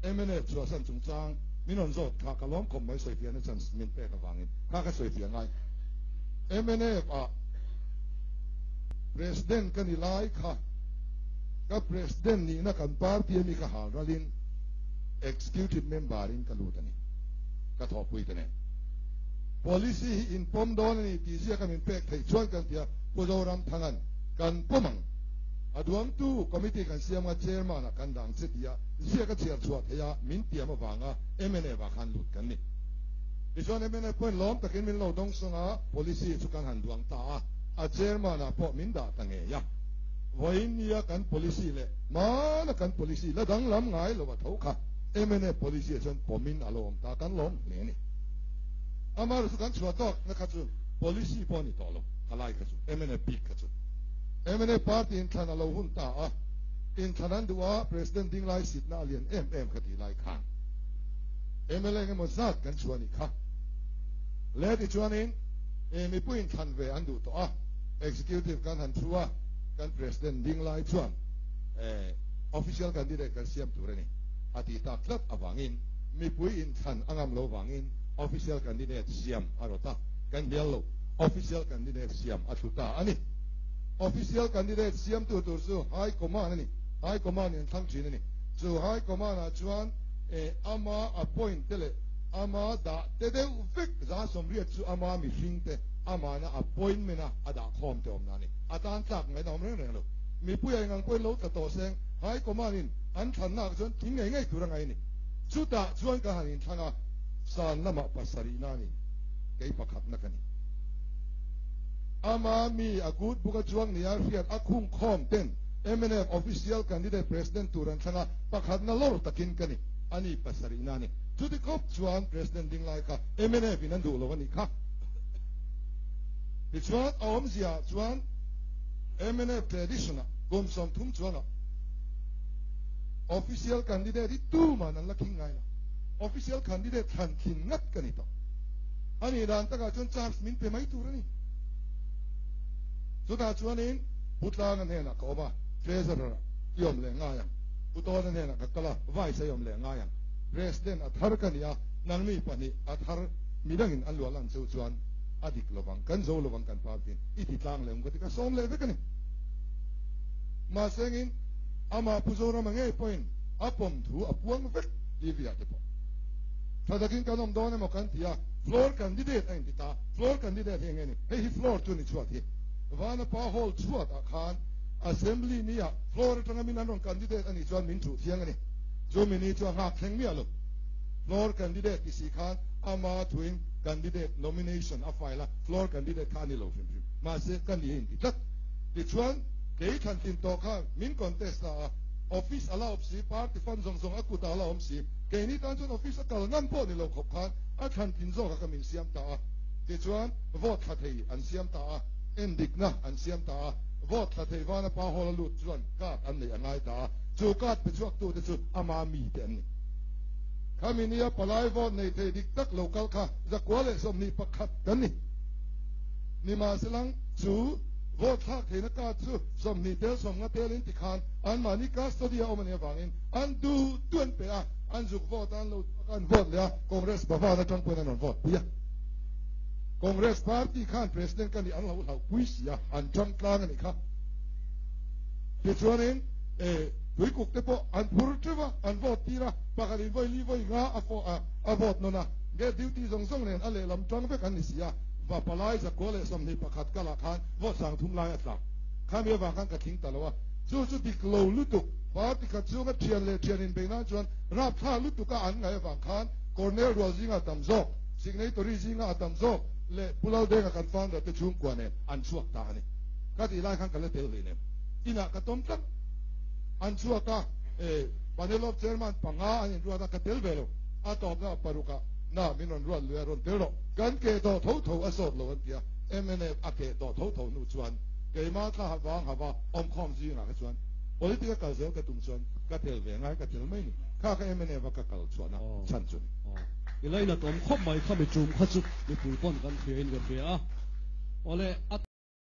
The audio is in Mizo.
Mnf chhuahsan chungchang min rawn zawt kha ka lawm khawp mai sawifiahna chance min pek avangin kha ka sawifiah ngai. Mnf ah President ka ni lai kha ka President nihna kan party ami ka hal ralin Executive member in ka lut a ni. Ka thawhpui te nen. Policy hi in pawm dawn a ni tih ziaka min pek theih chuan kan ti a, Pu Zoramthanga'n kan pawm ang. A duangtu committee kan siam a, chairman ah kan dang che tia ziak a chhiar chhuah theih a min tiam avanga mnf ah khan lut kan ni. Tichuan mnf pawhin lawm takin min lo dawng sawng a, policy chu kan han duang ta a, a chairman ah pawh min dah ta ngei a. Vawiin nia kan policy leh hmana kan policy la danglam ngai lo a tho kha mnf policy ah chuan pawmin a lo awm ta, kan lawm hle a ni. Amaherawhchu chu kan chhuah tawk na kha chu policy pawh a ni tawh lo, khalai kha chu mnf bik kha chu. Mnf party inthlan a lo hun ta a, inthlan an duh a, President ding lai sitna a lian em em kha tih lai khan mla engemaw zat kan chhuah a nih kha. Le tichuanin mipui inthlan ve an duh tawh a, Executive kan han thu a, kan President ding lai chuan official candidate kan siam tur a ni a tih tak tlat avangin mipui inthlan a ngam lo vangin official candidate siam a rawt a, kan hnial lo, official candidate siam a thlu ta a ni. Official candidate siamtu tur chu High Command a ni. High Command in thlang thin a ni. Chu High Command ah chuan ama appoint te leh ama dah te deuh vek 180 chu ama mihring te amana appointment a a dah khawm te awmna a ni. A tan tlak ngaihna awm reng reng lo. Mipui a engang pawhin lo tla tawh seng High Command in an thlanna ah chuan thing ngei ngei tur a ngai a ni. Chutah chuan ka han inthlang a, san lamah pasarihna a ni. Kei pakhatna ka ni. Ama mi a good book a chuang nia hriat a khung khawm ten mnf official candidate president tur an thlang a, pakhatna lawr takin ka ni, a ni pasarihna a ni. Chuti khawp chuan president ding lai kha mnf in an duh lo a nih kha. Tichuan a awmzia ah chuan mnf tradition ah kum 30 chuangah official candidate hi tuman an la khing ngai lo. Official candidate thlan thin ngat ka ni tawh. A nih dan takah chuan chance min pe mai tur a ni. Chutah chuanin Pu Tlanga hnenah ka awm a, Treasurer i awm leh ngai ang. Pu Tawna hnenah ka kal a, Vice a i awm leh ngai ang. President a thar ka ni a, nangni pahnih a thar midangin an luah lan cheu chuan a dik lovang, kan zo lovang kan party-in i ti tlang leh ang ka ti ka sawm leh vek a ni. Mahse engin amah Pu Zorama ngei pawhin a pawm thu a puang vek TV-ah te pawh. Tha takin kan awm dawn emaw kan ti a, floor candidate a inti ta. Floor candidate hi enge ni? Hei hi floor chu ni chhuat hi. Vanapa hall chhuat ah khan assembly ni ah floor atanga min an rawn candidate a nih chuan min thuh thiang a ni. Chu mi ni chu a nghak thleng miah lo. Floor candidate ti si khan ama thuin candidate nomination a file a, floor candidate kha a ni lo hrim hrim. Mahse ka ni a inti tlat. Tichuan kei thlantlin tawh khan min contest ta a, office a la awm si, party fund zawng zawng a kutah a la awm si. Keini tan chuan office a kal ngam pawh ni lo khawp khan a thlan thin zawk a ka min siam ta a. Tichuan vote thla thei an siam ta a, endikna an siam ta a, vote thla thei vana pa hall a lut chuan card an neih a ngai ta a, chu card pe chhuak tu te chu ama mi te an ni. Khami nia palai vote nei thei dik tak lo kal kha 121 kan ni. Nimahselang chu vote thlak theihna card chu 20 tel 50 tel in tikhan anmahni custody a awm a nih avangin An duh duh an pe a, an zuk vote a, an lo chhuak a, an vote leh a, Congress Bhavan atang pawhin an rawn vote pui a. Congress party khan President ka nih an lo hlauh pui si a, an tang tlang a nih kha. Tichuanin eh tuikuk te pawh an phur teuh a, an vote tir a, pakhat in vawi li vawi nga a a a vote nawn a, gate duty zawng zawng nen a lehlam tang vek an ni si a, va palai 121 kalah khan vote 3000 lai a tlak. Khami avang khan ka thing ta lo a, chu chu dik lo lutuk. Party khat chunga thian leh thian inbeih nan chuan rapthla lutuka an ngaih avang khan Cornel rual zinga a tam zawk, signatory zinga a tam zawk leh Pu Laldenga kan founder te chhungkua nen an chhuak ta a ni. Ka tih lai khan ka la tel hlei nem. Inah ka tawm tlat. An chhuak a, e, panel of chairman panga an inruat a, ka tel ve lo. A tawpna parukah na min rawn ruat lui a, rawn tel rawh. Kan keh tawh tho tho a sawt lo an ti a, mnf a keh tawh tho tho hnu chuan keimah thla vang hava awmkhawm zingah kha chuan Politic a kal zel ka tum chuan ka tel ve ngai ka tel mai ni. Kha ka mnf a ka kal chhuahna chhan chu ni. I lainat awm khawp mai kha mi tum kha chu mipui pawn kan hria in ka hria a. Awle a.